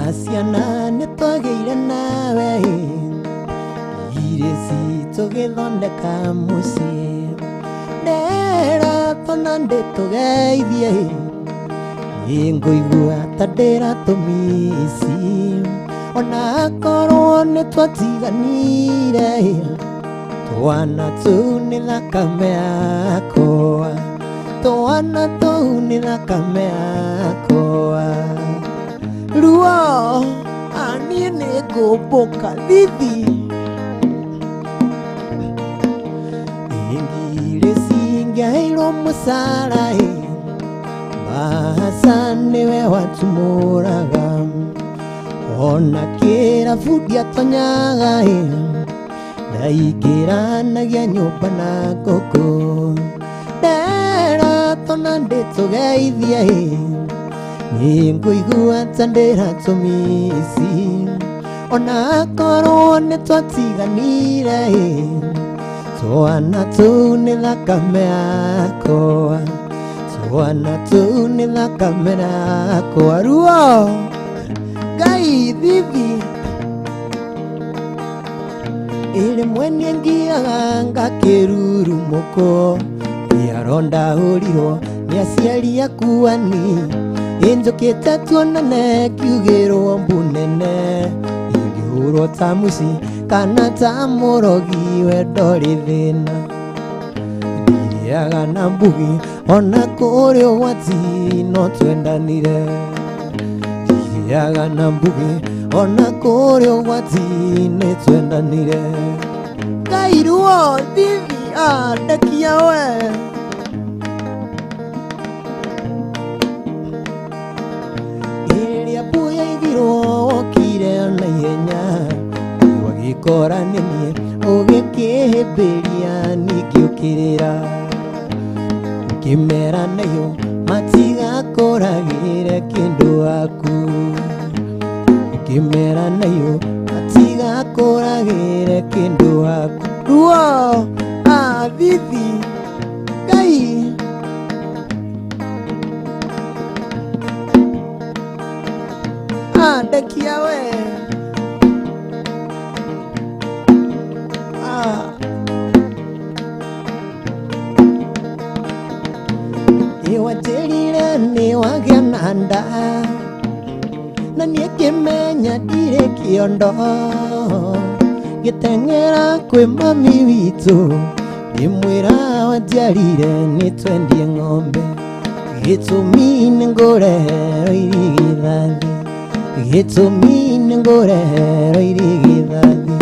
Aciana nĩ twagĩire nawe, irĩ citũ gĩthondeka mũciĩ, ndera tona ndĩtũgeithie, ngũigua ta ndĩratũmici, ona korwo nĩ twatiganire, twana tũu nĩ thakame yakwa, twana tũu nĩ thakame yakwa. Ruo niĩ nĩ ngũmbũka thithi ingirĩ cingĩaheirwo mũcara, mbaca nĩwe watumũraga, ona kĩrabu ndiatonyaga, ndaingĩranagia nyũmba na ngũkũ, ndera tona ndĩtũgeithie, nĩngũigua ta ndĩratũmici, ona korwo nĩ twatiganire, twana tũu nĩ thakame yakwa, twana tũu nĩ thakame yakwa. Ruo Ngai thithi ĩrĩmwe nĩngiaga ngakĩrurumũkwo, nĩarondahũrirwo nĩ aciari akuani, ĩnjũkĩte tuonane ngiugĩrwo mbu nene, ingĩhũrwo ta mũci kana ta mũrogi, wendo rĩ thĩna ndirĩaga na mbugi, ona kũrĩ ũgwati no twendanire, ndirĩaga na mbugi, ona kũrĩ ũgwati nĩ twendanire. Ngai ruo thithi ndekia we ĩrĩa mbu yaigirwo wokire na ihenya, wagĩkora nĩ niĩ ũgĩkĩhĩmbĩria, ningĩ ũkĩrĩra ũkĩmera nayo matigakũragĩre kĩndũ waku, ũkĩmera nayo matigakũragĩre kĩndũ waku. Ruo thithi Ngai ndekia we Nĩwanjĩrire nĩwagĩa na nda, na niĩ ngĩmenya ndirĩ kĩondo, ngĩteng'era kwĩ mami witũ, ngĩmwĩra wanjiarire nĩ twendie ng'ombe, gĩtũmi nĩ ngũreherwo irigithathi, gĩtũmi nĩ ngũreherwo irigithathi.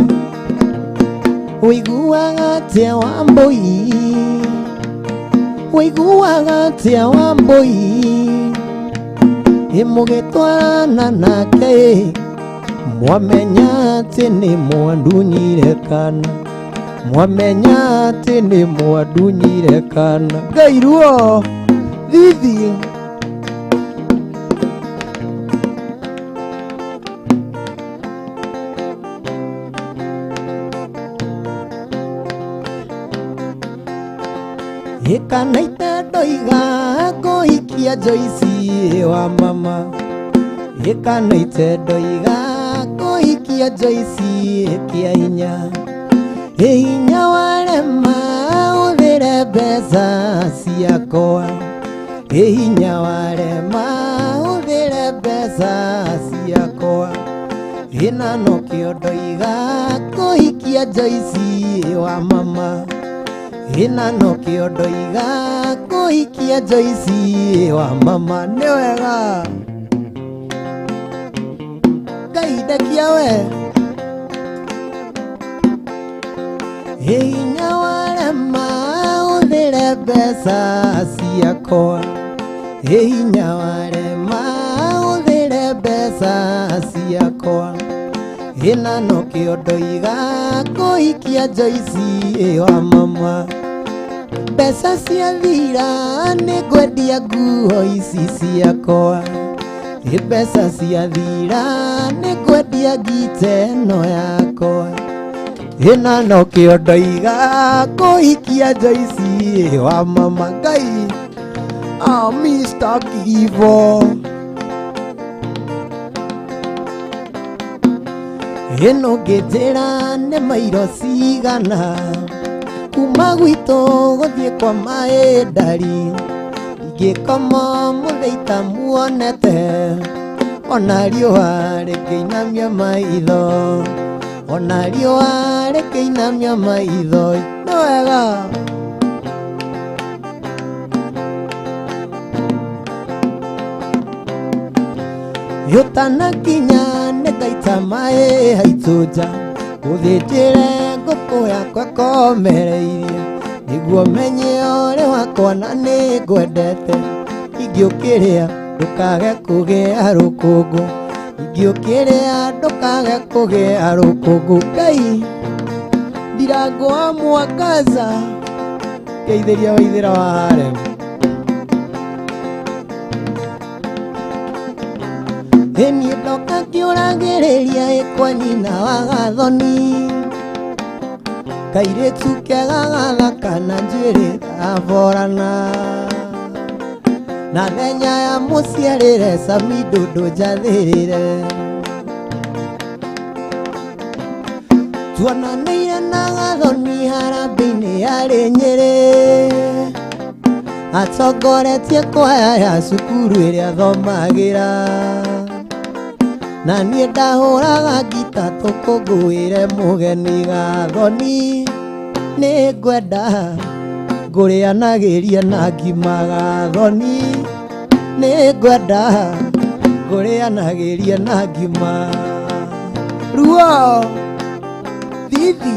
Ũiguaga atĩa Wambũi, ũiguaga atĩa Wambũi, ĩ mũgĩtwarana nake, mwamenya atĩ nĩ mwandunyire kana, mwamenya atĩ nĩ mwandunyire kana. Ngai ruo thithi ĩkana itendoiga kũhikia Joyce wa mama, ĩkana itendoiga kũhikia Joyce kĩa hinya, hinya warema ũthĩre mbeca ciakwa, hinya warema ũthĩre mbeca ciakwa, ĩna nokĩo ndoiga kũhikia Joyce wa mama, ĩna nokĩo ndoiga kũhikia Joyce wa mama. Nĩ wega Ngai ndekia we, hinya warema ũthĩre mbeca ciakwa, hinya warema ũthĩre mbeca ciakwa, ĩna nokĩo ndoiga kũhikia Joyce wa mama. Mbeca ciathira nĩ ngwendia nguo ici ciakwa, ĩ mbeca ciathira nĩ ngwendia ngita ĩno yakwa, ĩna nokĩo ndoiga kũhikia Joyce wa mama. Ngai Mr. Givo. Ĩno ngĩnjĩra nĩ mairo cigana kuma gwitũ gũthiĩ kwa maĩ ndari ingĩkoma mũthĩ itamuonete ona riũa rĩkĩinamia maitho ona riũa rĩkĩinamia maitho nĩ wega. Yũtanakinya nĩ ngaita maĩ haitũ nja ngũthĩnjĩre ngũkũ yakwa ĩkomereirie nĩguo menye ũrĩ wakwa na nĩ ngwendete ingĩũkĩrĩa ndũkage kũgĩa rũkũngũ ingĩũkĩrĩa ndũkage kũgĩa rũkũngũ. Ngai Ndirango wa Mwangaza ngeithĩria Waithĩra wa Harem. Niĩ ndoka ngĩũragĩrĩria ĩ kwa nyina wa Gathoni kairĩtu kega gathaka na njuĩrĩ gaborana na thenya ya mũciarĩre Sami ndũndũ njathĩrĩre tuonanĩire na Gathoni harambĩ-inĩ yarĩ Nyĩrĩ atongoretie kwaya ya cukuru ĩrĩa thomagĩra na niĩ ndahũraga ngita tũkũngũĩre mũgeni Gathoni nĩ ngwenda ngũrĩanagĩrie na ngima Gathoni nĩ ngwenda ngũrĩanagĩrie na ngima ruo thithi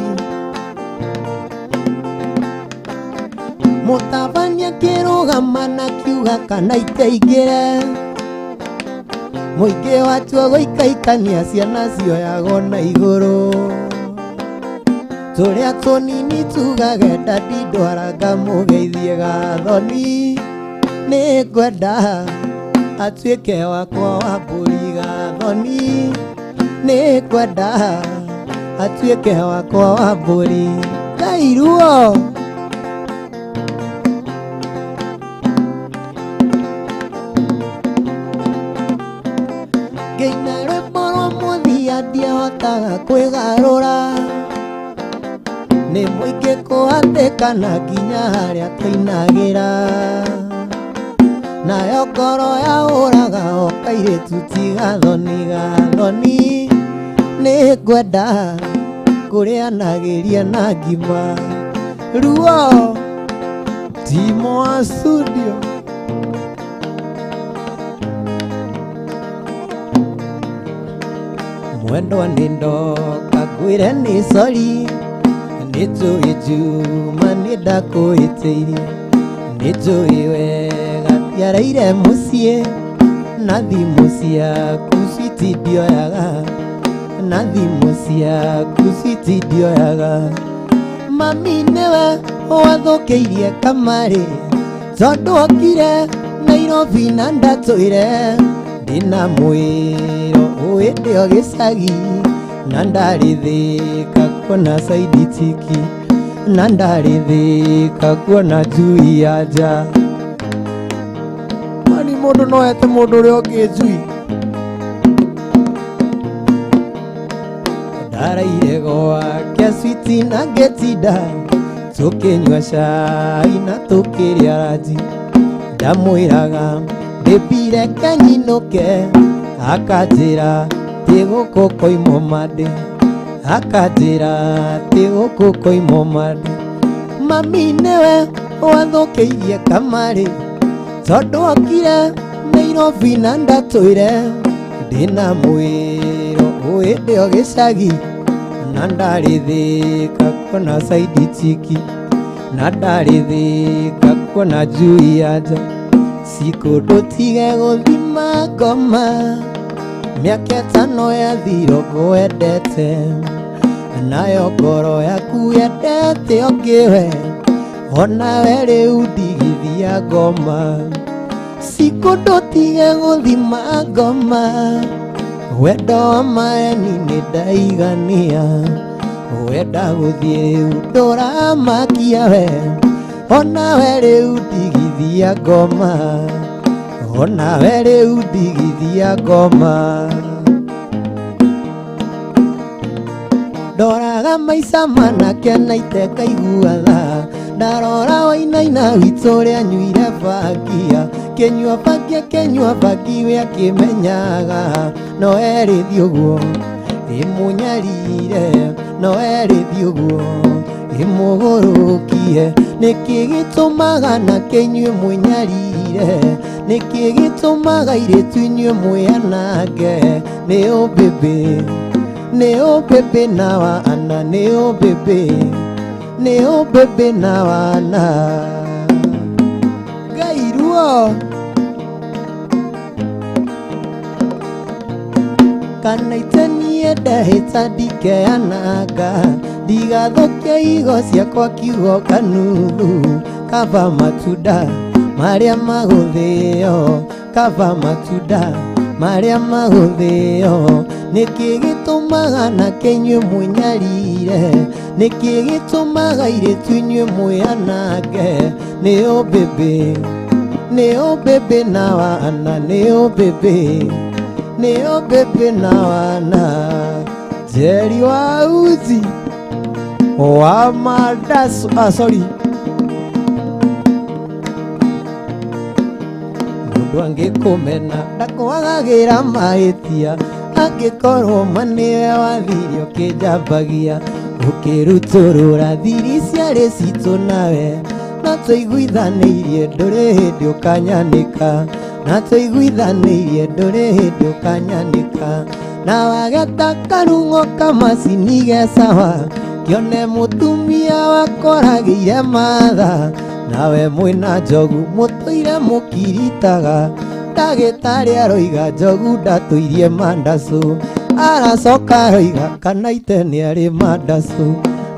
mũtabania kĩrũgama na kiuga kana iteingĩre mũingĩ watuo gũikaikania ciana cioyagwo na igũrũ tũrĩa tũnini tugage ndadi ndwara ngamũgeithie Gathoni nĩ ngwenda atuĩke wakwa wa mbũri Gathoni nĩ ngwenda atuĩke wakwa wa mbũri. Ngai ruo ngĩina rwĩmbo rwa mũthia ndiahotaga kwĩgarũra nĩ mũingĩ kũhatĩkana nginya harĩa tũinagĩra nayo ngoro yahũraga o kairĩtu ti Gathoni Gathoni nĩ ngwenda ngũrĩanagĩrie na ngima ruo Timo wa studio. Mwendwa nĩ ndoka ngwĩre nĩ sori nĩ njũĩ Juma nĩ ndakũhĩtĩirie nĩ njũĩ wega ndiareire mũciĩ na thimũ ciaku citindioyaga na thimũ ciaku citindioyaga mami nĩwe wathũkĩirie kamarĩ tondũ okire Nairobi na ndatũire ndĩna mwĩro ũĩ ndĩ o gĩcagi na ndarĩthĩka kuona saidi tiki na ndarĩthĩka kuona njui ya nja. Kwani mũndũ no ete mũndũ ũrĩa ũngĩ njui? Ndaraire gwake switi na ngĩtinda tũkĩnyua cai na tũkĩrĩa ranji ndamwĩraga ndĩmbire nyinũke akanjĩra tĩ gũkũ koimwo mandĩ akanjĩra tĩ gũkũ koimwo mandĩ mami nĩwe wathũkĩirie kamarĩ tondũ okire Nairobi na ndatũire ndĩna mwĩro ũĩ ndĩ o gĩcagi na ndarĩthĩka kuona saidi chiki na ndarĩthĩka kuona njui ya nja cikũ ndũtige gũthima ngoma mĩaka ĩtano yathirwo ngwendete nayo ngoro yaku yendete ũngĩ we onawe rĩu ndigithia ngoma cikũ ndũtige gũthima ngoma wendo wa maeni nĩ ndaigania wenda gũthiĩ rĩu ndũramakia we onawe rĩu ndigithia ngoma onawe rĩu ndigithia ngoma. Ndoraga maica manake na itekaigua tha. Ndarora wainaina witũ ũrĩa anyuire bangia. Kĩnyua bangi akĩnyua bangi we akĩmenyaga. No erĩthi ũguo ĩmũnyarire, no erĩthi ũguo ĩmũgũrũkie. Nĩkĩ gĩtũmaga nake inyuĩ mwĩnyarire? Nĩkĩ gĩtũmaga airĩtu inyuĩ mwĩanange? Nĩ ũmbĩmbĩ, nĩ ũmbĩmbĩ na wana, nĩ ũmbĩmbĩ, nĩ ũmbĩmbĩ na wana. Ngai ruo. Kana itenie ndahĩta ndikeananga, ndigathũkie igo ciakwa kiugo kanuthu. Kaba matunda marĩa magũthĩo, kaba matunda marĩa magũthĩo. Nĩkĩ gĩtũmaga nake inyuĩ mwĩnyarire? Nĩkĩ gĩtũmaga airĩtu inyuĩ mwĩanange? Nĩ ũmbĩmbĩ, nĩ ũmbĩmbĩ na wana, nĩ ũmbĩmbĩ, nĩ ũmbĩmbĩ na wana. Njeri wa uzi wa madasu, sorry. Mũndũ angĩkũmena ndakwagagĩra mahĩtia, angĩkorwo ma nĩwe wathire ũkĩnjambagia. Ũkĩrutũrũra thiri ciarĩ citũ nawe, na tũiguithanĩirie ndũrĩ hĩndĩ ũkanyanĩka, na tũiguithanĩirie ndũrĩ hĩndĩ ũkanyanĩka. Na wageta karung'o kamacini ge sawa, kĩone mũtumia wakoragĩire matha. Nawe mwĩna njogu mũtũire mũkiritaga, ndagĩtarĩ aroiga njogu ndatũirie mandacũ. Aracoka aroiga kana ite nĩarĩ mandacũ,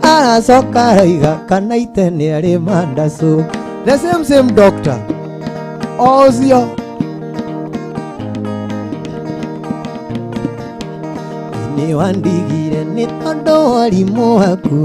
aracoka aroiga kana ite nĩarĩ mandacũ. The same same doctor o ũcio. Nĩ wandigire nĩ tondũ wa ũrimũ waku,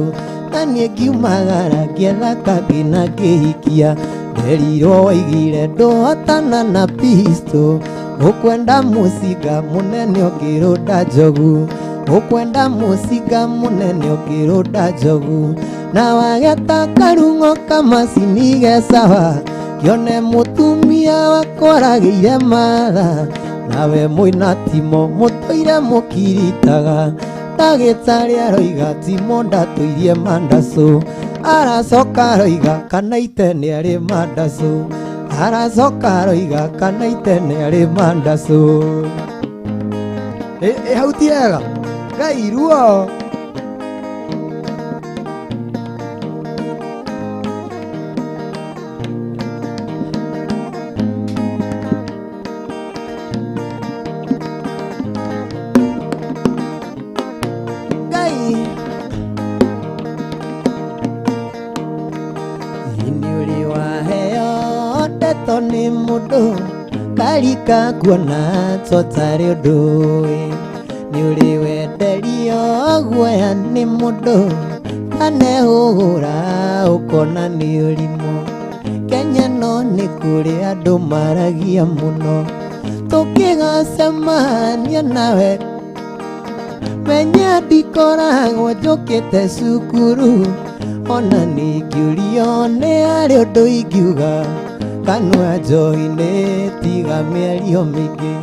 na niĩ ngiumagara ngĩetha kangĩ na ngĩhikia. Nderirwo waigire ndũhotana na pisto, ũkwenda mũcinga mũnene ũngĩrũnda njogu, ũkwenda mũcinga mũnene ũngĩrũnda njogu. Na wageta karung'o kamacini ge sawa, kĩone mũtumia wakoragĩire matha. Nawe mwĩna timo mũtũire mũkiritaga, ndagĩtarĩ aroiga timo ndatũirie mandacũ. Aracoka aroiga kana ite nĩarĩ mandacũ, aracoka aroiga kana ite nĩarĩ mandacũ. Ĩ hau ti hega? Ngai ruo. Ngai. Nĩ ũrĩ waheo ndeto nĩ mũndũ karika kuona totarĩ ũndũ ĩ. Nĩ ũrĩ wenderio guoya nĩ mũndũ kanehũgũra ũkona nĩ ũrimũ. Kenya no nĩ kũrĩ andũ maragia mũno, tũkĩgacemania nawe menya ndikoragwo njũkĩte cukuru. Ona ningĩũrio nĩ harĩ ũndũ ingiuga, kanua njohi-inĩ tiga mĩario mĩingĩ,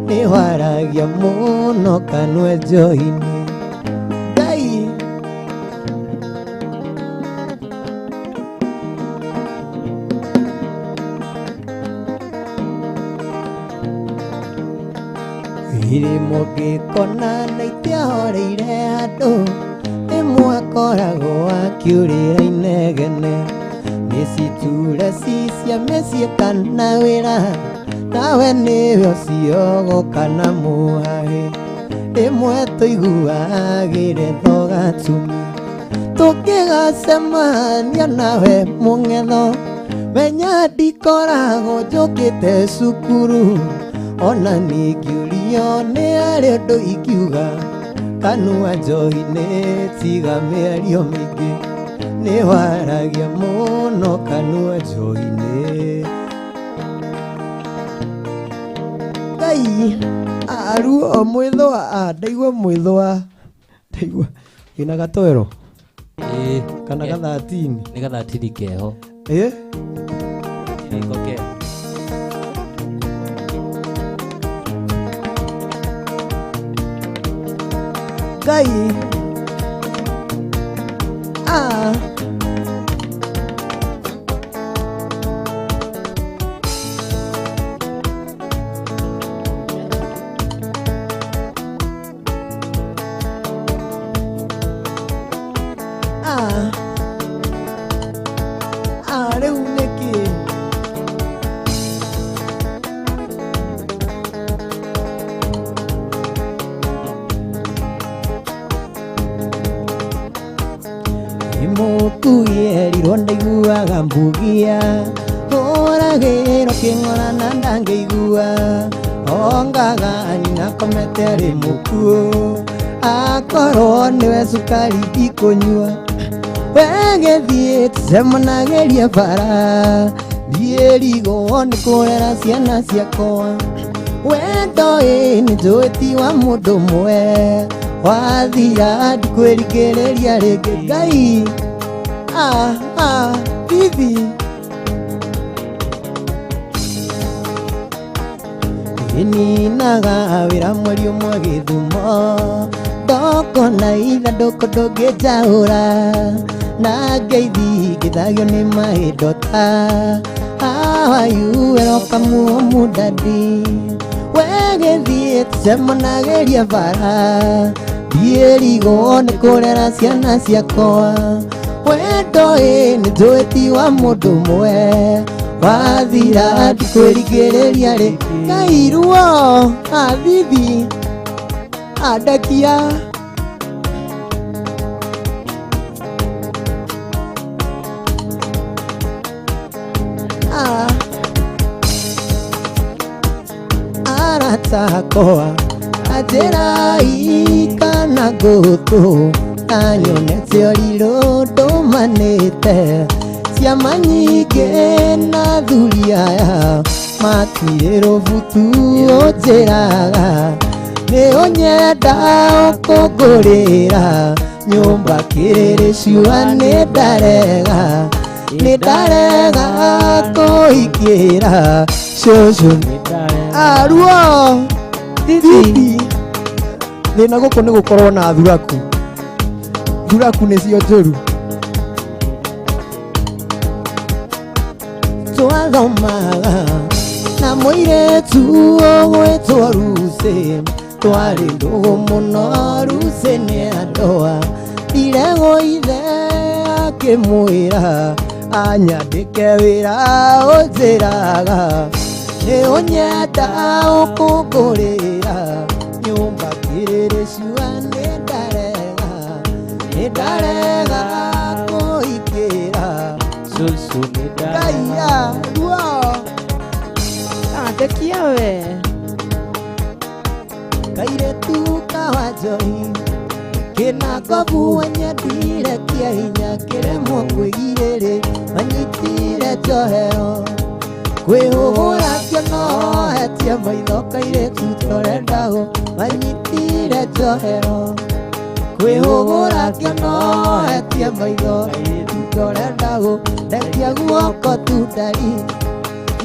nĩ waragia mũno kanua njohi-inĩ. Ngai. Irĩmũ ngĩkona na itiahoreire andũ, nĩmwakoragwo akiũrĩra inegene. Nĩ citure ci cia mĩciĩ kana wĩra, nawe nĩwe ũcio ũgũka na mũhahĩ. Rĩmwe tũiguagĩre thogatumi, tũkĩgacemania nawe mũng'etho. Menya ndikoragwo njũkĩte cukuru, ona ningĩũrio nĩ harĩ ũndũ ingiuga, kanua njohi-inĩ tiga mĩario mĩingĩ, nĩ waragia mũno kanua njohi-inĩ. Ngai, aruo mwĩthũa, ndaigua mwĩthũa, ndaigua Wĩna gatwero Ĩĩ. kana gathatini? Nĩ gathatini keho. Ĩ? Tiriko keho. Ngai. Ah. Ah. Ah, rĩu nĩkĩ? Mũkuyerirwo ndaiguaga mbugia hũragĩrwo kĩng'ora na ndangĩigua ongaga nyina komete arĩ mũkuũ akorwo nĩwe cukari ndikũnyua wegĩthiĩ tũcemanagĩrie bara ndiĩrigwo nĩ kũrera ciana ciakwa wendo ĩ nĩ njũĩ ti wa mũndũ ũmwe wathira ndikwĩrigĩrĩria rĩngĩ Ngai. Ah, ah, bibi. Ninaga wĩra mweri ũmwe gĩthumo ndoko na ithandũkũ ndũngĩnjaũra na ngeithi ngĩthagio nĩ mahĩndota. How are you? Welcome home daddy. Wegĩthiĩ tũcemanagĩrie bara ndiĩrigwo nĩ kũrera ciana ciakwa wendo ĩ nĩ njũĩ ti wa mũndũ ũmwe wathira ndikwĩrigĩrĩria rĩ Ngai ruo athithi andakia. Ah. Arata akwa anjĩrai kana ngũtũ anyonete ũrirũ ndũmanĩte ciama nyingĩ na athuri aya matirĩ rũbutu ũnjĩraga nĩ ũnyenda ũkũngũrĩra nyũmba kĩrĩrĩ cua nĩ ndarega nĩ ndarega kũingĩra cũcũ aruo bibi. Thĩna gũkũ nĩ gũkorwo na thuraku. Thuraku nĩcio njũru. Twathomaga na mũirĩtu ũgwĩtwo Lucy twarĩ ndũgũ mũno Lucy nĩ andoa ndirego ithe akĩmwĩra anyandĩke wĩra ũnjĩraga nĩ ũnyenda ũkũngũrĩra nyũmba kĩrĩrĩ cua nĩ ndarega nĩ ndarega kũingĩra Cũcũ nĩ ndarega. Ngaia ruo. Andekia we. Kairĩtu kawa njohi kĩna ngobu wanyendire kĩa hinya kĩremwo kwĩgirĩrĩ manyitire njohero kwĩhũgũra kĩonohetie maitho kairĩtu torendago manyitire njohero kwĩhũgũra kĩonohetie maitho kairĩtu torendago ndekia guoko tu ndari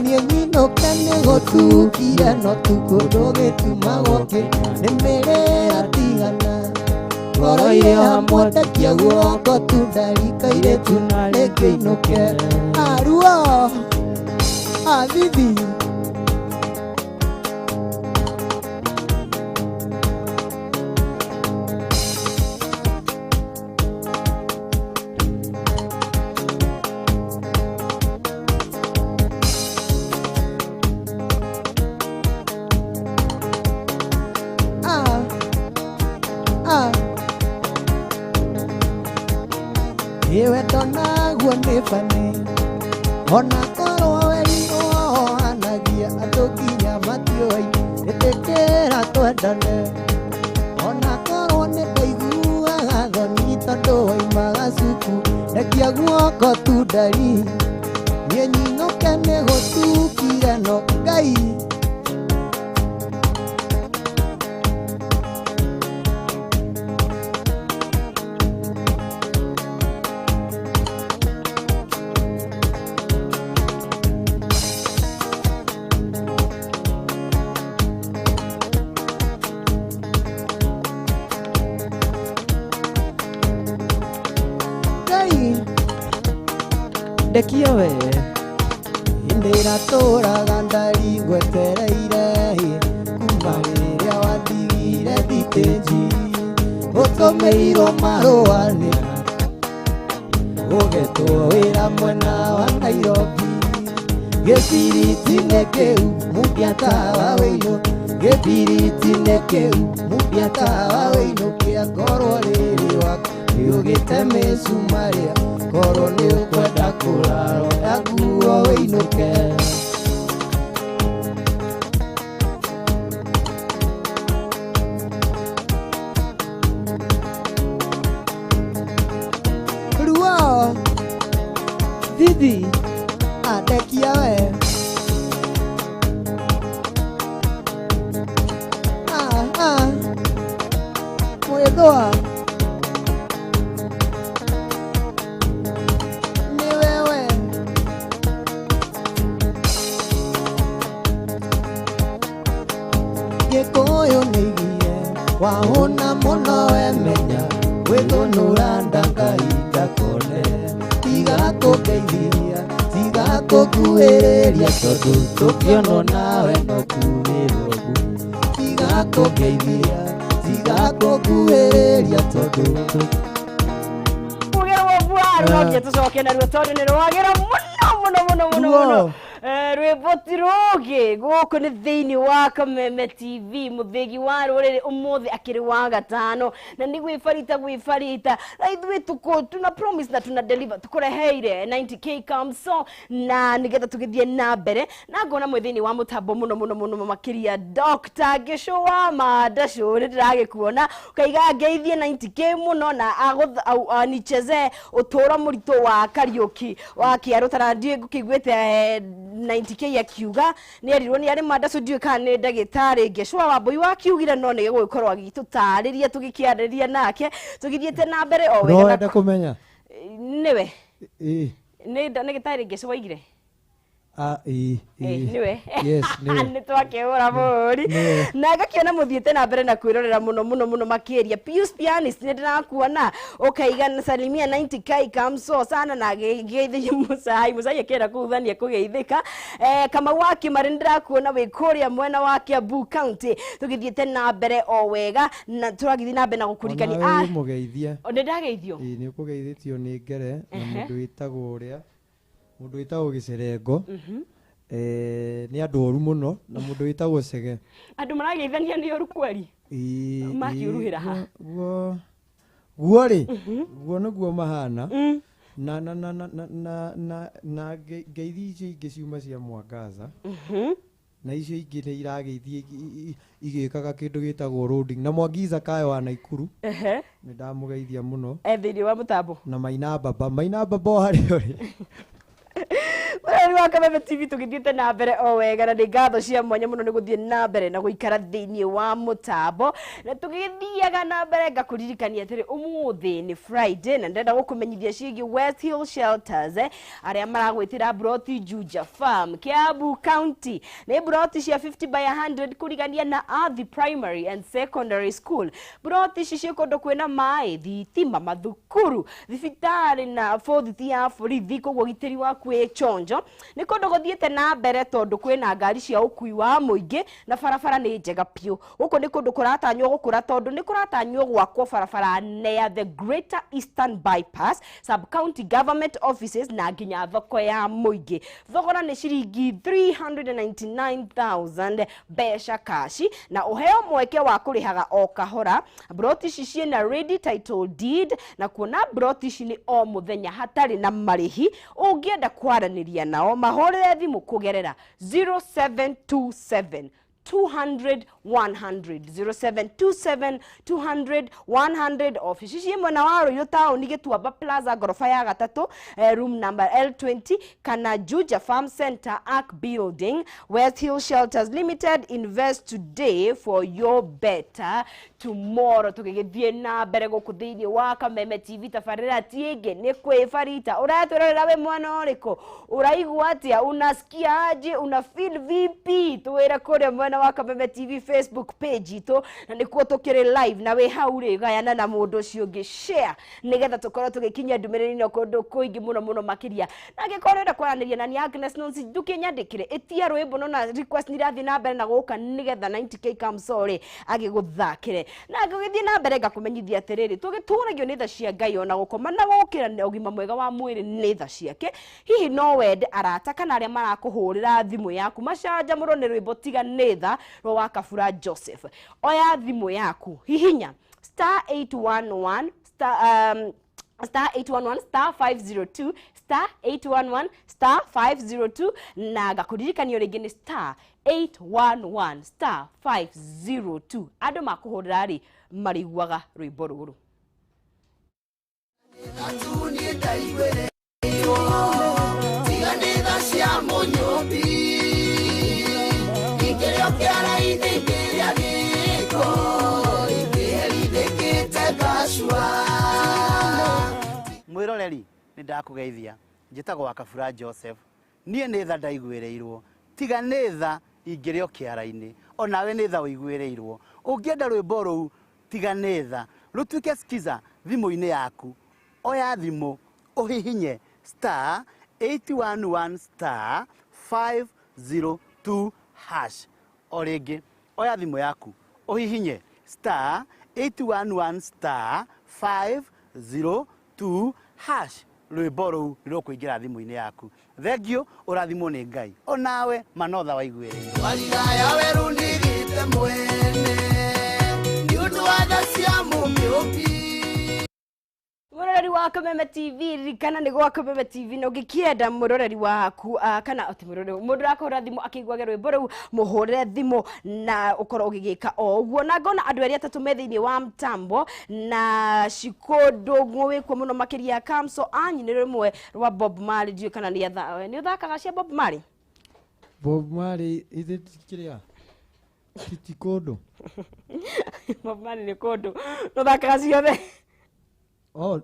niĩ nyinũke nĩ gũtukire no tukũ ndũgĩtumagwo kĩ nĩ mĩrĩra tigana ngoro irĩ hamwe ndekia guoko tu ndari kairĩtu narĩ kĩinũke aruo athithi. Ah, ah. Ĩ wendo naguo nĩ bani ona korwo werirwo wohanagia andũ nginya matiũĩ ĩtĩkĩra twendane ona korwo nĩ ndaiguaga thoni tondũ waimaga cuku ndekia guoko tu ndari niĩ nyinũke nĩ gũtukire no Ngai. Ndekia we. Ndĩratũraga ndari ngwetereire kuma rĩrĩa watigire thitĩnji ũtũmĩirwo marũa nĩ ũgetwo wĩra mwena wa Nairobi gĩbiriti-inĩ kĩu mumbia tawa wĩinũ gĩbiriti-inĩ kĩu mumbia tawa wĩinũ kĩa ngorwo rĩrĩ waku nĩũgĩte mĩcumarĩa korwo nĩũkwenda kũrarwo yakuo wĩinũke. Ruo Thithi. Adekia we. Ah ah. Mwethwa. Ni wewe. Gĩkũyũ nĩigie wahũna mũno wemenya gwĩthũnũra ndangahinda kone tiga kũngeithia tiga kũnguhĩrĩria tondũ tũkĩonwo nawe no kuurĩrwo ngu tiga kũngeithia tiga kũnguhĩrĩria tondũ Kugera bwaru no nginya tũcoke naruo tondũ nĩ rwagĩra mũno mũno mũno mũno mũno. Rwĩmbo ti rũngĩ gũkũ nĩ thĩinĩ wa Kameme TV mũthĩgi wa rũrĩrĩ ũmũthĩ akĩrĩ wa gatano na nĩ gwĩbarita gwĩbarita na ithuĩ tuko tuna promise na tuna deliver tũkũreheire 90k Kamso na nĩgetha tũgĩthiĩ na mbere na ngona mwĩ thĩinĩ wa mũtambo mũno mũno mũno makĩria Dr. Gĩcũ wa Mandacũ nĩ ndĩragĩkuona ũkaiga ngeithie 90k mũno na anicheze ũtũro mũritũ wa Kariũki wa Kĩarũ tara ndiũĩ ngũkĩiguĩte 90k akiuga nĩ erirwo nĩ arĩ Mandacũ ndiũĩ kana nĩ ndagĩtarĩ Gĩcũa wa Mbũi wakiugire no nĩ gũgĩkorwo agĩtũtarĩria tũgĩkĩarĩria nake tũgĩthiĩte na mbere o No wega na wende kũmenya nĩwe ĩĩ nĩ ndagĩtarĩ Gĩcũa waigire ah ĩĩ ĩĩ nĩwe yes nĩwe nĩ twakĩhũra mũhũri Nĩwe. na ngakĩona mũthiĩte na mbere na kwĩrorera mũno mũno mũno makĩria Pius Pianist nĩ ndĩrakuona ũkaiga na salimia 90k Kamso sana na geithie Mũcai Mũcai akĩenda kũthania kũgeithĩka Kamau wa Kĩmarĩ nĩ ndĩrakuona wĩ kũrĩa mwena wa Kiambu County tũgĩthiĩte na mbere o wega na tũragĩthiĩ na mbere na gũkũririkania Onawe wĩ mũgeithie nĩ ndageithio ĩĩ nĩ ũkũgeithĩtio nĩ Ngere na mũndũ wĩtagwo ũrĩa mũndũ wĩtagwo Gĩcerengo nĩ andũ oru mũno na mũndũ wĩtagwo Cege andũ marageithania nĩ ũru kweri Ĩĩ, Makiuruhĩra ĩĩ, ha? guo guo rĩ guo nĩguo mahana na na na na na na na na ngeithi icio ingĩ ciuma cia Mwangaza na icio ingĩ nĩ irageithia igĩkaga kĩndũ gĩtagwo loading na Mwangiza Kayo wa Naikuru Ehe nĩ ndamũgeithia mũno e thĩinĩ wa mũtambo na Maina Baba Maina Baba o harĩa ũrĩ Mũrori wa Kameme TV tũgĩthiĩte na mbere o wega na nĩ ngatho cia mwanya mũno nĩ gũthiĩ na mbere na gũikara thĩinĩ wa mũtambo na tũgĩthiaga na mbere ngakũririkania atĩrĩ ũmũthĩ nĩ Friday na ndĩrenda gũkũmenyithia ciĩgiĩ West Hill Shelters arĩa maragwĩtĩra broti Juja Farm Kiambu County nĩ broti cia 50 by 100 kũrigania na Athi Primary and Secondary School broti ici ciĩ kũndũ kwĩna maĩ thitima mathukuru thibitarĩ na bũthiti ya borithi koguo ũgitĩri waku wĩ chonjo nĩ kũndũ gũthiĩte na mbere tondũ kwĩna ngari cia ũkui wa mũingĩ na barabara nĩ njega biũ gũkũ nĩ kũndũ kũratanywo gũkũra tondũ nĩ kũratanywo gwakwo barabara nene ya the Greater Eastern Bypass sub county government offices na nginya thoko ya mũingĩ thogora nĩ ciringi 399,000 mbeca kaci na ũheo mweke wa kũrĩhaga o kahora broti ici ciĩna ready title deed na kuona broti ici nĩ o mũthenya hatarĩ na marĩhi ũngĩenda kwaranĩria nao mahũrĩre thimũ kũgerera 0727 200 100 0727 200 100 ofici ciĩ mwena wa Ruiru taũni Gĩtuamba Plaza ngoroba ya gatatũ room number L20 kana Juja Farm Center Ark Building West Hill Shelters Limited invest today for your better tomorrow tũgĩgĩthiĩ na mbere gũkũ thĩinĩ wa Kameme TV tabarĩra ti ĩngĩ nĩ kwĩbarita ũratwĩrorera wĩ mwana ũrĩkũ ũraigua atĩa unasikia aje una feel vipi twĩre kũrĩa mwena wa Kameme TV Facebook page itũ, na nĩkuo tũkĩrĩ live, na wĩ hau rĩ gayana na mũndũ ũcio ũngĩ, share nĩgetha tũkorwo tũgĩkinyia ndũmĩrĩri ĩno kũndũ kũingĩ mũno mũno makĩria. Na angĩkorwo ũrenda kwaranĩria na niĩ Agnes Nonsi, ndũkĩnyandĩkĩre, ĩtia rwĩmbo no na request nĩirathiĩ na mbere na gũka nĩgetha 90K Kamsore agĩgũthakĩre. Na ngũgĩthiĩ na mbere ngakũmenyithia atĩrĩrĩ, tũgĩtũragio nĩ tha cia Ngai, ona gũkoma na gũkĩra na ũgima mwega wa mwĩrĩ nĩ tha ciake. Hihi no wende arata kana arĩa marakũhũrĩra thimũ yaku macanjamũrwo nĩ rwĩmbo tiga nĩ tha rwa wa Kabura Joseph? Oya thimũ yaku, hihinya star 811 star, star 811 star 502 star 811 star 502, na ngakũririkanio rĩngĩ nĩ star 811 star 502. Andũ makũhũrĩra rĩ marĩiguaga rwĩmbo rũrũ. Tiga nĩ tha cia mũnyũmbi, ingĩrĩ o kĩara-inĩ ingĩrĩa gĩko, ingĩherithĩkĩte ngacua. Mwĩroreri, nĩ ndakũgeithia, njĩtagwo wa Kabura Joseph. Niĩ nĩ tha ndaiguĩrĩirwo, tiga nĩ tha ingĩrĩ o kĩara-inĩ. Onawe nĩ tha ũiguĩrĩirwo. Ũngĩenda rwĩmbo rũu tiga nĩ tha rũtuĩke skiza thimũ-inĩ yaku, oya thimũ ũhihinye star 811 star 502 hash. O rĩngĩ, oya thimũ yaku ũhihinye star 811 star 502 hash, rwĩmbo rũu nĩ rũkũingĩra thimũ-inĩ yaku. Thengio, ũrathimwo nĩ Ngai. Onawe manotha waiguĩrĩirwo. Warira ya werũ ndigĩte mwene nĩ ũndũ wa tha cia mũmĩũmbi. Mũroreri wa Kameme TV, ririkana nĩ gwa Kameme TV, na ũngĩkĩenda mũroreri waku, kana ati mũroreri, mũndũ ũrakũhũra thimũ akĩiguage rwĩmbo rũu, mũhũrĩre thimũ na ũkorwo ũgĩgĩka o ũguo. Na ngona andũ erĩ atatũ me thĩinĩ wa mtambo, na Shiko Ndũng'ũ wĩkuo mũno makĩria, Kamso anyinĩ rũmwe rwa Bob Marley, ndiũĩ kana nĩ ũthakaga cia Bob Marley? Bob Marley ithe kĩrĩa ti kũndũ. Bob Marley nĩ kũndũ, nũthakaga ciothe? Oh,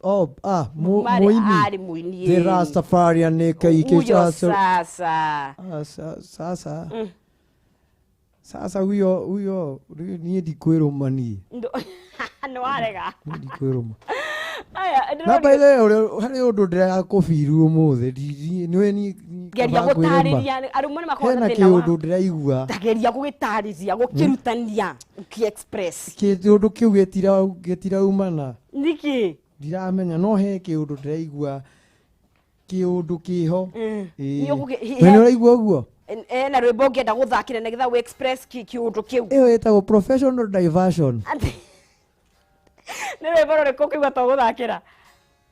oh, ah, muini. Ari muini. The Rastafarian nike Huyo sasa. Ah, sasa. Sasa huyo huyo niĩ ndikwĩrũma niĩ. No arega. Niĩ ndikwĩrũma. Aya, Na by the way, harĩ ũndũ ndĩrakũbiru ũmũthĩ, nĩwe niĩ geria gũtarĩria arũme nĩ makoragwo na hena thĩna wa kĩũndũ ndĩraigua. Tageria gũgĩtarĩria, gũkĩrutania, ũkĩ-express. Kĩũndũ kĩu gĩtiraumana. Nĩkĩ? Ndiramenya, no he kĩũndũ ndĩraigua, kĩũndũ kĩho. Nĩ We nĩ ũraigua ũguo? Na rwĩmbo ũngĩenda gũthakĩra nĩgetha wĩ express kĩũndũ kĩu. Ĩyo ĩtagwo professional diversion. Nĩ rwĩmbo rũrĩkũ ũkĩigua to gũthakĩra?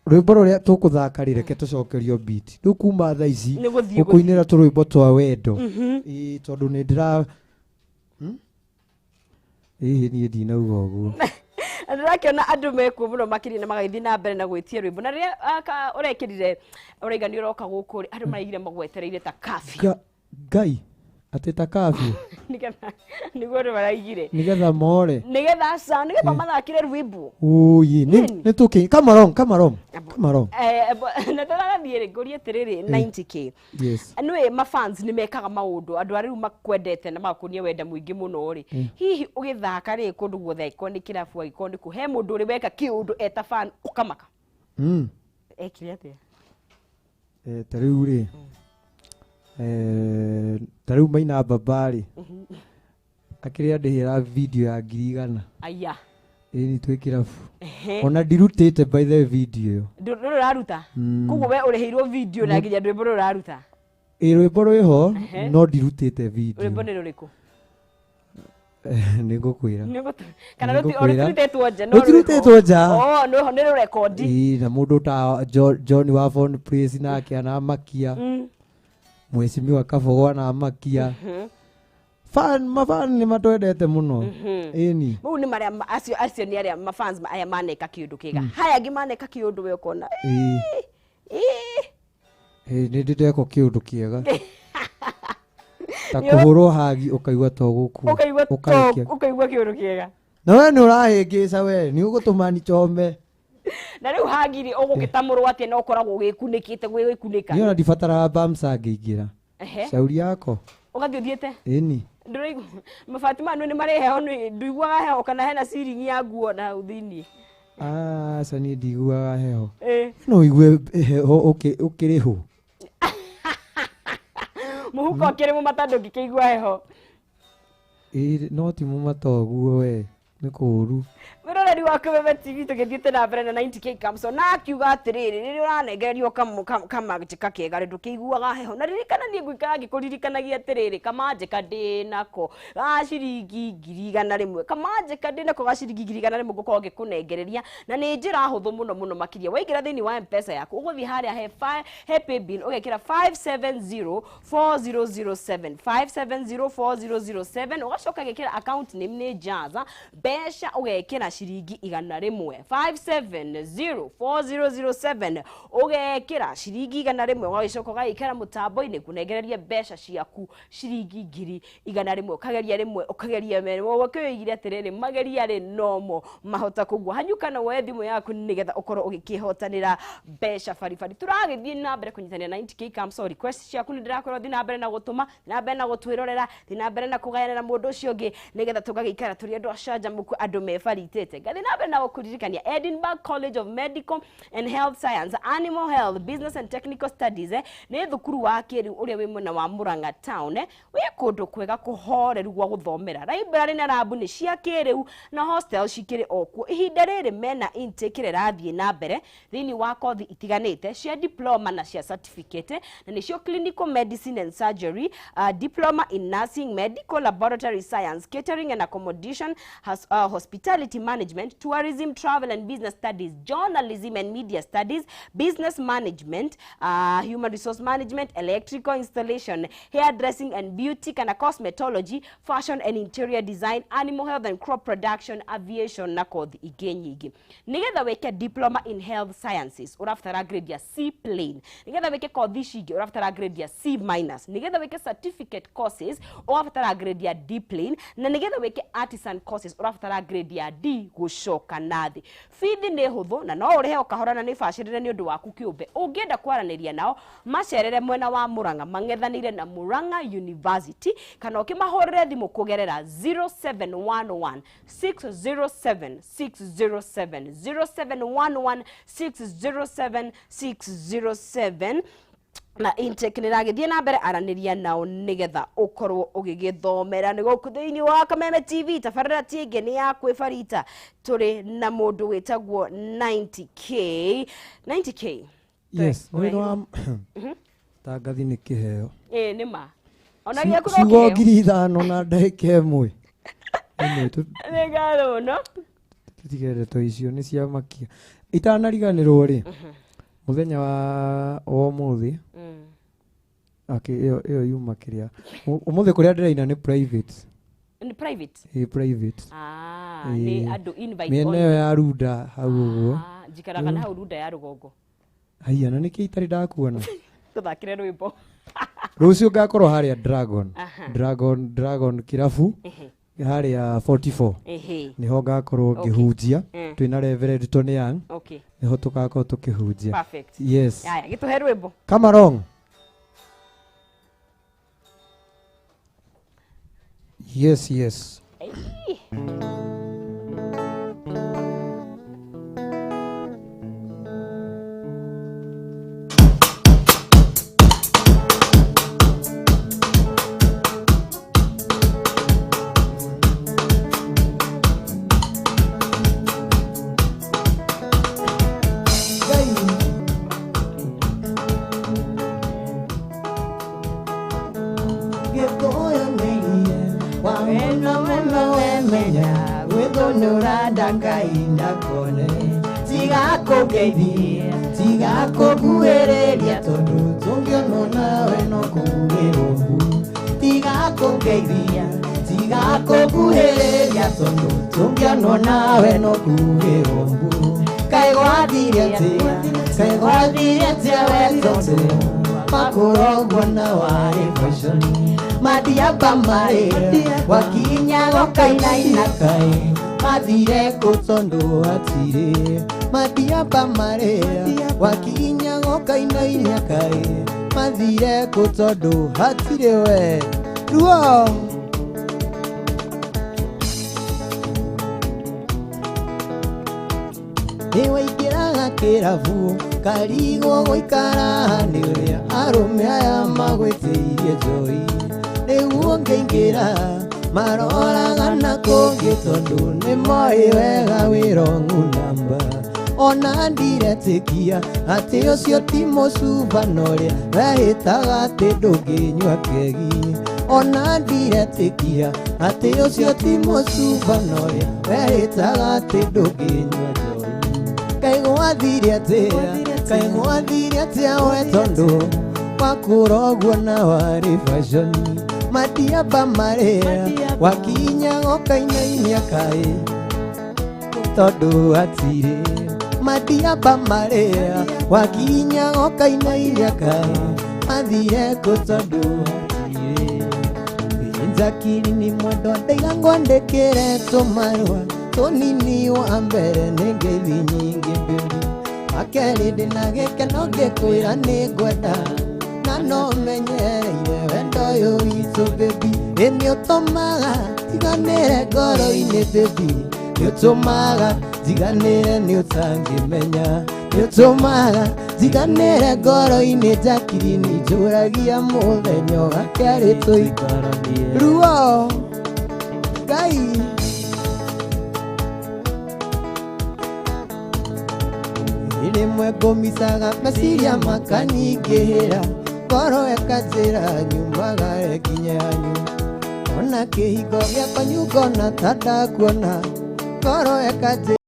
Rwĩmbo rũrĩa tũkũthaka rĩ, reke tũcokerio beat. Rĩu kuma thaa ici Nĩ gũthiĩ. Gũkũinĩra tũrwĩmbo twa wendo. Ĩĩ, tondũ nĩ ndĩra ĩhĩ niĩ ndinauga ũguo. Ndĩrakĩona andũ mekuo mũno makĩria na magagĩthiĩ na mbere na gwĩtia rwĩmbo. Na rĩrĩa ũrekĩrire ũraiga nĩ ũroka gũkũ rĩ, andũ maraigire magwetereire ta curfew. Ngai atĩ ta curfew. Nĩgetha nĩguo andũ maraigire. Nĩgetha more. Nĩgetha aca, nĩgetha mathakĩre rwĩmbo. Ũyĩ, nĩ tũkĩ, come along, come along, come along. Na tũrathiĩ rĩ, ngũrie atĩrĩrĩ, 90K. Yes. Nĩũĩ mafans nĩ mekaga maũndũ, andũ arĩa rĩu makwendete na magakuonia wenda mũingĩ mũno rĩ. Hihi ũgĩthaka rĩ kũndũ guothe, angĩkorwo nĩ kĩrabu, angĩkorwo nĩ kũ, he mũndũ ũrĩ weka kĩũndũ eta fan ũkamaka? Ekire atĩa? Ta rĩu rĩ, ta rĩu Maina Baba rĩ, akĩrĩa ndĩhĩra video ya 100,000. Aya. Ĩĩ, nĩ twĩ kĩrabu. Ona ndirutĩte by the way video ĩyo. Ndũrĩ ũraruta? Koguo we ũrĩhĩirwo video na nginya rwĩmbo rũrũ ũraruta? Ĩĩ, rwĩmbo rwĩho, no ndirutĩte video. Rwĩmbo nĩ rũrĩkũ? Nĩ ngũkwĩra. Kana Nĩ ngũkwĩra. rũtirutĩtwo nja, no Rũtirutĩtwo nja. Oh, nĩ rũrekondi. Ĩĩ, na mũndũ ta John wa Phone Place nake anamakia. Mheshimiwa Kabogo anamakia. Fan, mafan nĩ matwendete mũno. Ĩni. Mau nĩ marĩa acio nĩ arĩa mafans aya maneka kĩũndũ kĩega. Haya angĩ maneka kĩũndũ we ũkona. Ĩĩ. Ĩĩ. Ĩĩ, nĩ ndĩ ndekwo kĩũndũ kĩega. Ta kũhũrwo hagi ũkaigua to gũkua. Ũkaigua to Ũkarekia. ũkaigua kĩũndũ kĩega. Na we nĩ ũrahĩngĩca we, nĩ ũgũtũma nichome. Na rĩu hagiri ũgũgĩtamũrwo atĩa na ũkoragwo wĩkunĩkĩte gwĩkunĩka? Niĩ ona ndibataraga bamsa ngĩingĩra. Shauri yako. Ũgathiĩ ũthiĩte? Ĩni. Ndũraigua mabati maya nĩ marĩ heho, nduiguaga heho kana hena ciringi ya nguo na hau thĩiniĩ? Aca, niĩ ndiguaga heho. Eh. No ũigue heho ũkĩrĩhwo. Mũhuko ũkĩrĩ mũmata ndũngĩkĩigua heho. Ĩĩ, no ti mũmata ũguo we, nĩ kũũru. Mwĩroreri wa Kameme TV, tũgĩthiĩte na mbere na 90K Kamso, na akiuga atĩrĩrĩ, rĩrĩa ũranengererio kamanjĩka kega rĩ, ndũkĩiguaga heho. Na ririkana niĩ ngũikara ngĩkũririkanagia atĩrĩrĩ, kamanjĩka ndĩnako ga ciringi 100,000, kamanjĩka ndĩnako ga ciringi 100,000 ngũkorwo ngĩkũnengereria, na nĩ njĩra hũthũ mũno mũno makĩria. Waingĩra thĩinĩ wa M-Pesa yaku, ũgũthiĩ harĩa he paybill, ũgekĩra 570 4007, 5704007, ũgacoka gĩkĩra account name nĩ Jaza, mbeca ũgekĩra ciringi 100, 5704007, ũgekĩra ciringi 100, ũgagĩcoka ũgagĩkĩra mũtambo-inĩ kũnengereria mbeca ciaku ciringi 100,000. Ũkageria rĩmwe, ũkageria merĩ, ũkĩwĩigire atĩrĩrĩ, mageria rĩ nomo mahota kũgua. Hanyuka na woe thimũ yaku nĩgetha ũkorwo ũgĩkĩhotanĩra mbeca baribari. Tũragĩthiĩ na mbere kũnyitanĩra 90K Kamso. Request ciaku nĩ ndĩrakorwo thiĩ na mbere na gũtũma, thiĩ na mbere na gũtwĩrorera, thiĩ na mbere na kũgayanĩra mũndũ ũcio ũngĩ, nĩgetha tũgagĩikara tũrĩ andũ acanjamũku, andũ mebaritĩte. Ngathiĩ na mbere na gũkũririkania Edinburgh College of Medical and Health Science, Animal Health, Business and Technical Studies, nĩ thukuru wa kĩrĩu ũrĩa wĩ mwena wa Murang'a town, wĩ kũndũ kwega kũhoreru gwa gũthomera. Library na lab nĩ cia kĩrĩu na hostel cikĩrĩ o kuo. Ihinda rĩrĩ mena intake ĩrĩa ĩrathiĩ na mbere thĩinĩ wa kothi itiganĩte cia diploma na cia certificate, na nĩcio clinical medicine and surgery, diploma in nursing, medical laboratory science, catering and accommodation, hospitality management, tourism, travel and business studies, journalism and media studies, business management, human resource management, electrical installation, hairdressing and beauty kana cosmetology, fashion and interior design, animal health and crop production, aviation na kothi ingĩ nyingĩ. Nĩgetha wĩke diploma in health sciences ũrabatara grade ya C plain. Nĩgetha wĩke kothi ici ingĩ ũrabatara grade ya C minus. Nĩgetha wĩke certificate courses ũrabatara grade ya D plain, na nĩgetha wĩke artisan courses ũrabatara grade ya D gũcoka na thĩ. Bithi nĩ hũthũ na no ũrĩhe o kahora na nĩ bacĩrĩre nĩ ũndũ waku kĩũmbe. Ũngĩenda kwaranĩria nao, macerere mwena wa Murang'a mang'ethanĩire na Murang'a University, kana ũkĩmahũrĩre thimũ kũgerera 0711 607 607, 0711 607 607, na intake nĩ ĩragĩthiĩ na mbere. Aranĩria nao nĩgetha ũkorwo ũgĩgĩthomera. Nĩ gũkũ thĩinĩ wa Kameme TV, tabarĩra ti ĩngĩ nĩ ya kwĩbarita. Tũrĩ na mũndũ wĩtagwo 90K, 90K. Yes, mwĩrĩ wa tangathi nĩ kĩheo. Ĩĩ, nĩ ma ona gĩaku no Ciugo kĩheo. 5,000 na ndagĩka ĩmwe ĩmwe. Nĩ ngatho mũno. Tũtige ndeto icio nĩ cia makia. Itanariganĩrwo rĩ, mũthenya wa ũmũthĩ, okay, ĩyo yuma kĩrĩa ũmũthĩ kũrĩa ndĩraina nĩ private. Nĩ private? Ĩ, private. Ah, Ĩĩ. nĩ andũ invite mĩena only. Ĩyo ya Runda hau ũguo. Ah, njikaraga na hau Runda ya rũgongo. Haiya, na nĩkĩ itarĩ ndakuona? Tũthakĩre rwĩmbo. Rũciũ ngakorwo harĩa Dragon, Aha. Dragon kĩrabu harĩa 44. Nĩho ngakorwo ngĩhunjia. Twĩna Reverend Tony Young. Nĩho tũgakorwo tũkĩhunjia. Perfect. Yes. Aya, gĩtũhe rwĩmbo. Come along. Yes. Ei. Gĩkũyũ nĩ irie wa mũno mũno, wemenya gwĩthũnũra ndangai ndakone. Tiga kũngeithia, tiga kũnguhĩrĩria, tondũ tũngĩonwo nawe no kũgurĩrwo mbu. Tiga kũngeithia, tiga kũnguhĩrĩria, tondũ tũngĩonwo nawe no kugĩrwo mbu. Kaĩ gwathire atĩa? Kaĩ gwathire atĩa we, tondũ makũrogwo na warĩ fashion madiaba marĩ wakinya gokainaina? Kaĩ mathire kũ, tondũ hatirĩ madiaba marĩ wakinya gokainaina? Kaĩ mathire kũ, tondũ hatirĩ we ruo? Nĩ waingĩraga kĩrabu karigwo gũikara nĩ ũrĩa arũme aya magwĩtĩirie njohi. Rĩu ũngĩingĩra maroraga na kũngĩ tondũ nĩ moĩ wega wĩ wrong number. Ona ndiretĩkia atĩ ũcio ti mũcuba na ũrĩa wehĩtaga atĩ ndũngĩnyua kegi. Ona ndiretĩkia atĩ ũcio ti mũcuba na ũrĩa wehĩtaga atĩ ndũngĩnyua njohi. Kaĩ gwathire atĩa, kaĩ gwathire atĩa we tondũ wakũra ũguo na warĩ fashion. Madiaba marĩa wakinya ũkainainia kaĩ tondũ hatirĩ. Madiaba marĩa wakinya ũkainainia kaĩ mathire kũ tondũ hatirĩ. Njakiri ni mwendwa ndaiga ngwandĩkĩre tũmarũa tũnini wa mbere nĩ ngeithi nyingĩ mbĩri. Wa kerĩ ndĩna gĩkeno ngĩkwĩra nĩ ngwenda na no menyereire wendo ũyũ witũ baby. Ĩ nĩ ũtũmaga njiganĩre ngoro-inĩ baby, nĩ ũtũmaga njiganĩre nĩ ũtangĩmenya, nĩ ũtũmaga njiganĩre ngoro-inĩ Jacqueline njũragia mũthenya ũgakerĩ tũikaranie ruo Ngai. Rĩmwe ngũmicaga meciria makanyingĩhĩra ngoro ĩkanjĩra nyumaga ĩkinye yanyu. Ona kĩhingo gĩakwa nyungona ta ndakuona ngoro ĩkanjĩra.